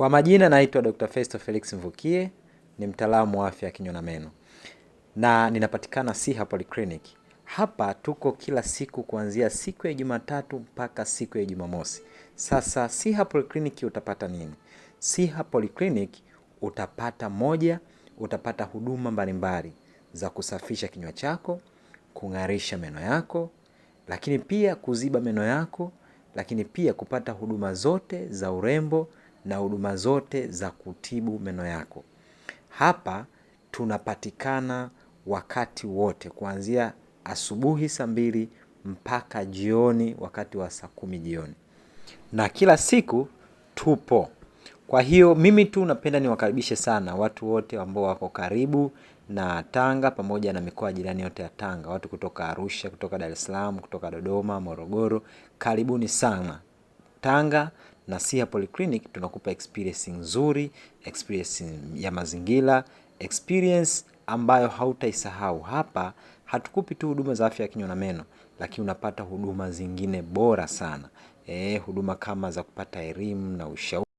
Kwa majina naitwa Dr. Festo Felix Mvukie, ni mtaalamu wa afya ya kinywa na meno na ninapatikana Siha Polyclinic. Hapa tuko kila siku kuanzia siku ya Jumatatu mpaka siku ya Jumamosi. Sasa Siha Polyclinic utapata nini? Siha Polyclinic utapata moja, utapata huduma mbalimbali za kusafisha kinywa chako, kung'arisha meno yako, lakini pia kuziba meno yako, lakini pia kupata huduma zote za urembo na huduma zote za kutibu meno yako. Hapa tunapatikana wakati wote kuanzia asubuhi saa 2 mpaka jioni wakati wa saa 10 jioni, na kila siku tupo. Kwa hiyo mimi tu napenda niwakaribishe sana watu wote ambao wako karibu na Tanga pamoja na mikoa jirani yote ya Tanga, watu kutoka Arusha, kutoka Dar es Salaam, kutoka Dodoma, Morogoro, karibuni sana Tanga na Siha Polyclinic. Tunakupa experience nzuri, experience ya mazingira, experience ambayo hautaisahau. Hapa hatukupi tu huduma za afya ya kinywa na meno, lakini unapata huduma zingine bora sana. Huduma kama za kupata elimu na ushauri.